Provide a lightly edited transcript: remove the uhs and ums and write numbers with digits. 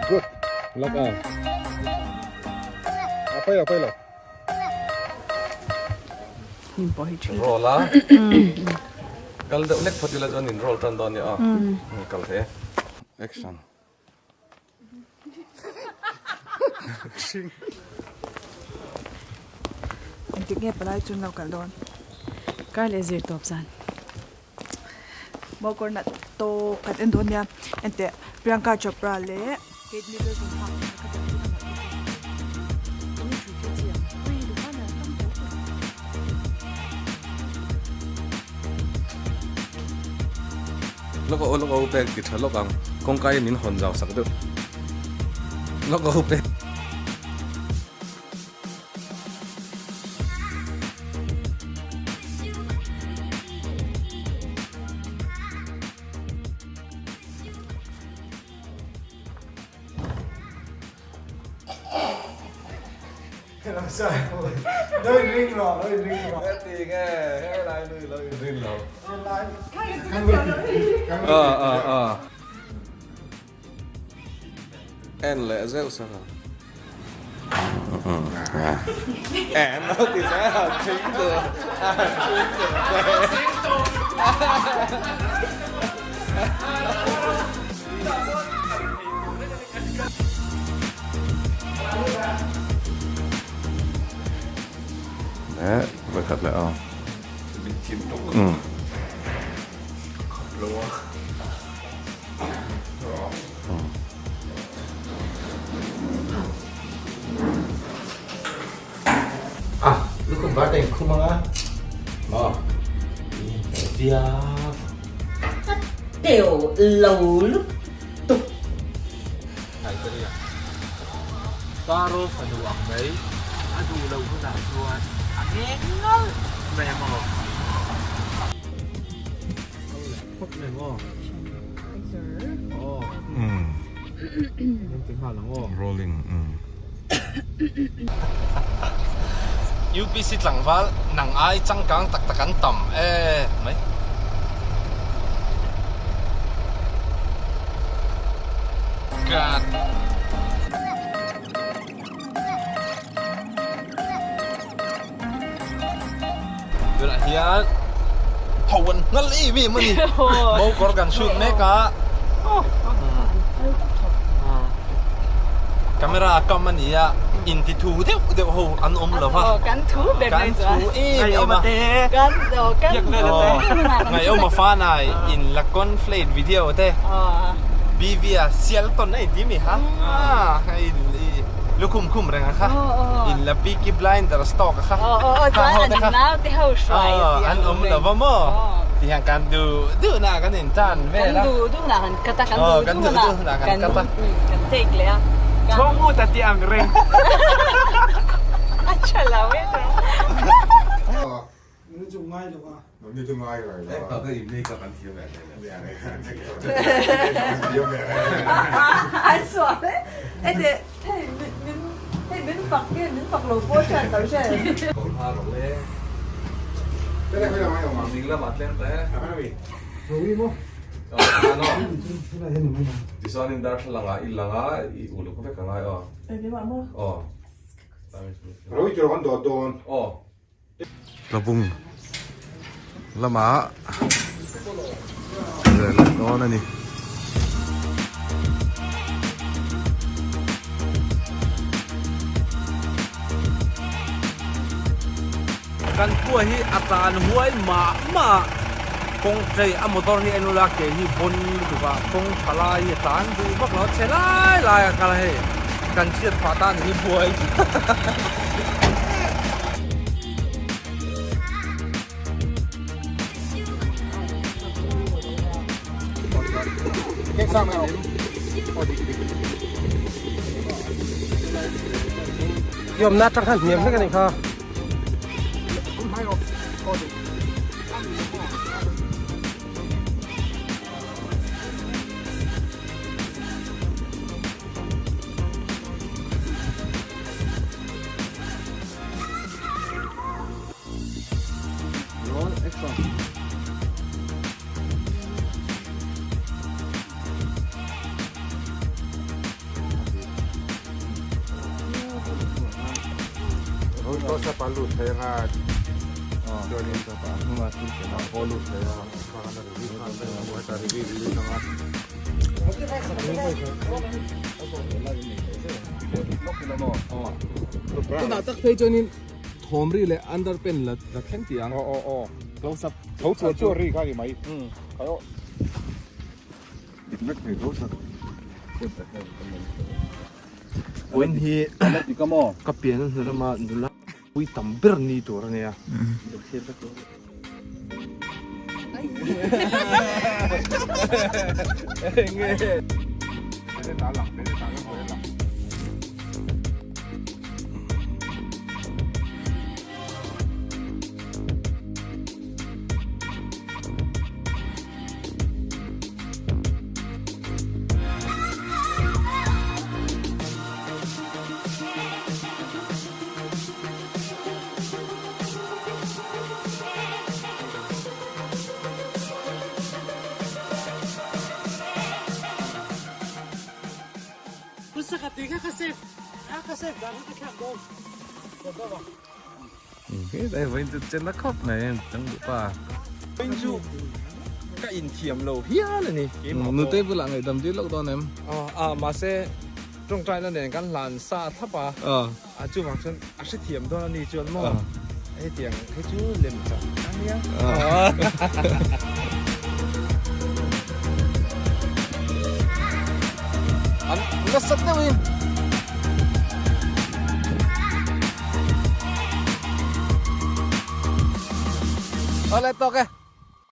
Good. Lock a. A pai lo pai lo. Nim pawh hi thin. Roll a. Kal deuh lek phawt ila chuan in roll tan dawn nia aw. Kal thei e. Action. Engtik nge palai chun lo kal dawn? Kar leh zir tawp zan. Mawkawr nat tawp kan en dawn nia. Enteh Priyanka Chopra leh Kate Middleton hak ka tel thut ang. Lawk a lawk a u pek ti tha lawk ang kawngka hi min hawn zau sak deuh lawk a u pek. En leh zeuh sak a. En lo ti zai a thing tur a thing tur Leh vawikhat leh aw. Umm. A lukhum var te inkhum ang a maw viau. Ka teu lo lutuk. Hnai ka nia. Faro fanu ang mai a duh loh hunah chuan a ngeng nalh mai a maw. Khawp mai maw. Aw. Min ti nghal ang aw. Rolling. UPC tlangval nang ai changkang tak tak an tam e mai. God. Tunah hian tho an nghal em em a ni. Mokawr kan shoot mek a. Camera a kam a ni a, inti thu deuh deuh ho an awm lo va. Kan thu ber mai chuan. Kan thu em em a. Ngaihawm a fanai in la conflate video te. BV a sial tawn a inti mi ha. Lukhum khum reng a kha. In la Peaky Blinders tawk a kha. Chuan an naute ho hruai tih an awm lo va maw? Ti hian kan duh duh na kan in tan vel a. Kan duh duh na kan cut a, kan duh duh na kan cut a. Kan take leh a. Chhawng ut a ti ang reng. A tha lo e. Ni chu ngai lo a. Ni chu ngai lo a. Ka in makeup an thiam ve hle. An sual e. Ete hei min hei min fak nge min fak lo pawh hriat lo hre. Kawng ha rawh le. Ding lamah tlem ta e. Tichuanin darthlalang ah i lang a i uluk vek a ngai aw. Aw. Aw. Tlabung lamah rel leh dawn a ni. Kan khua hi a tlan huai mah mah a, kawng tlei a motor hi en ula ke hi bawn lutuk a, kawng tha lai hi a tlan duh vak lo a, chhe lai lai a kal a hei kan chhiat phah tan hi buai. Yawmna atang khan hniam hlek a nih kha. Close up a lut thei anga chuanin a hnungah thil ken ang pawh a lut thei a kha khan a review nghal daih ang a hetah review i lut anga. Tunah tak phei chuanin thawm ri leh underpen la thleng tih ang. Aw aw aw. Close up. Tho chuan chuan ri kha a ni mai. Khai aw. Dik vek thei tho sak. Point hi ka pian a hnu lama nula pui tam ber ni tur a nia. He vawiin chu chen na khawp mai a chang duh pa. Vawiin chu ka inthiam lo hial a ni. Nute bulah ngaihdam dil lawk dawn em? A mahse tawngtaina nen kan hlan sa thlap a, a chuvang chuan a hrethiam dawn a ni chuan maw hetiang hi chu lem chak a nia. An nasat deuhin. Awle tawk e.